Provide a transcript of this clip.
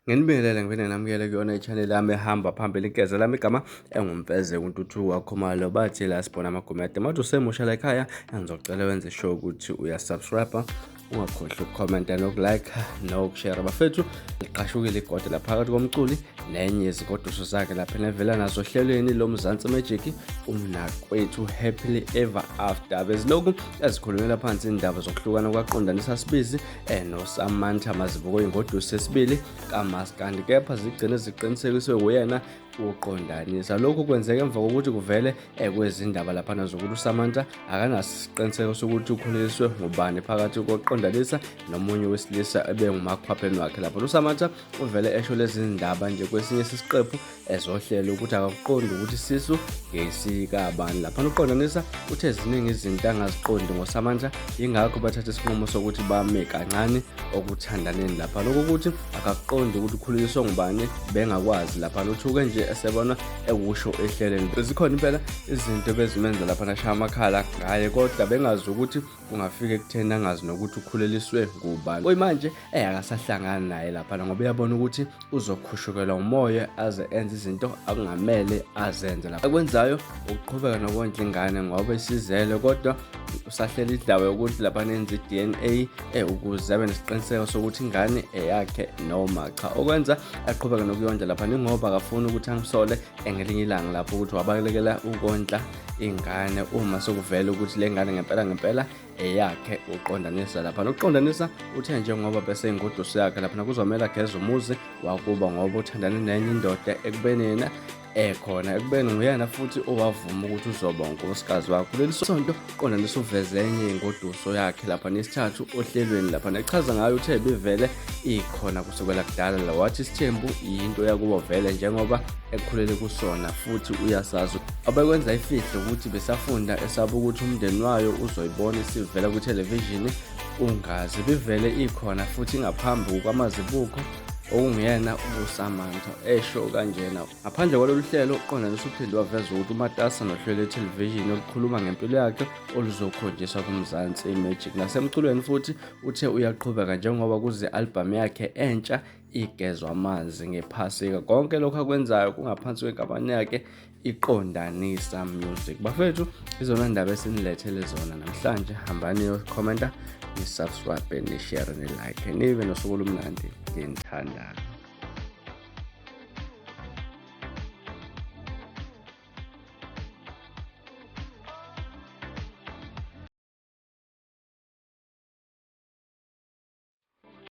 Nginibingelele ngiphinde nginamukele kuyona i-channel yami ehamba phambili igeza lami igama enguMfeze uNtuthuko waKhumalo bathi la sibona amagumede manje usemusha la ekhaya engizocela wenze sure ukuthi uyasubscribe ungakhohlwa ukukhomenta nokulike nokushare bafethu liqashukile igode laphakathi komculi nenye yezigoduso zakhe lapha nevela nazo ohlelweni loMzansi Magic umnakwethu Happily Ever After bezilokhu ezikhulumela phansi indaba zokuhlukana kwaqondanisa sibizi noSamantha Mazibuko ingoduso esibili kaMaskandi kepha zigcine ziqinisekiswe nguyena uqondanisa lokhu kwenzeka emva kokuthi kuvele kwezindaba laphana zokuthi uSamantha akanasiqiniseko sokuthi ukhuleliswe ngubani phakathi koqondanisa nomunye wesilisa ebengumakhwapheni wakhe lapho uSamantha uvele esho lezi ndaba nje kwesinye sesiqephu ezohlelo ukuthi akakuqondi ukuthi isisu ngesikabani lapha uqondanisa uthe ziningi izinto angaziqondi ngoSamantha yingakho bathatha isinqumo sokuthi bame kancane okuthandaneni lapha lokho ukuthi akakuqondi ukuthi ukhuleliswe ngubani bengakwazi lapha uthuke nje esebona ekusho ehlelweni zikhona impela izinto ebezimenza lapha nashaya amakhala ngaye kodwa bengazi ukuthi kungafika ekutheni angazi nokuthi ukhuleliswe ngubani kuyimanje akasahlangani naye lapha ngoba uyabona ukuthi uzokhushukelwa umoya aze enze izinto akungamele azenze lapha akwenzayo ukuqhubeka nokondla ingane ngoba isizele kodwa usahlela indaba yokuthi lapha nenze i-DNA ukuze abe nesiqiniseko sokuthi ingane eyakhe noma cha okwenza aqhubeke nokuyondla lapha ningoba akafuni ukuthi angisole ngelinye ilanga lapho ukuthi wabalekela ukondla ingane uma sekuvela ukuthi le ngane ngempela ngempela eyakhe uqondanisa lapha nokuqondanisa uthe njengoba bese ingoduso yakhe lapha kuzomela ageze umuzi wakuba ngoba uthandane nenye indoda ekubeni yena ekhona ekubeni nguyena futhi owavuma ukuthi uzoba unkosikazi wakhe kuleli sonto qondanisa uveze enye ingoduso yakhe lapha nesithathu ohlelweni lapha nechaza ngayo uthe bivele ikhona kusukela kudala la wathi isithembu yinto yakubo vele njengoba ekhulele kusona futhi uyasazi abekwenza ifihle ukuthi besafunda esaba ukuthi umndeni wayo uzoyibona isivela kwithelevishini ungazi bivele ikhona futhi ingaphambi kukaMazibuko okunguyena uSamantha esho kanjena ngaphandle kwalolu hlelo uqondanisa uphinde waveza ukuthi umatasa nohlelo lwethelevishini olukhuluma ngempilo yakhe oluzokhonjiswa kuMzansi Magic nasemculweni futhi uthe uyaqhubeka njengoba kuze album yakhe entsha igezwa amanzi ngephasika konke lokhu akwenzayo kungaphansi kwenkampani yakhe iqondanisa music bafethu izona ndaba esinilethele zona namhlanje hambani niyokhomenta nisubscribe nishare nilike nibe nosuku olumnandi nginithanda.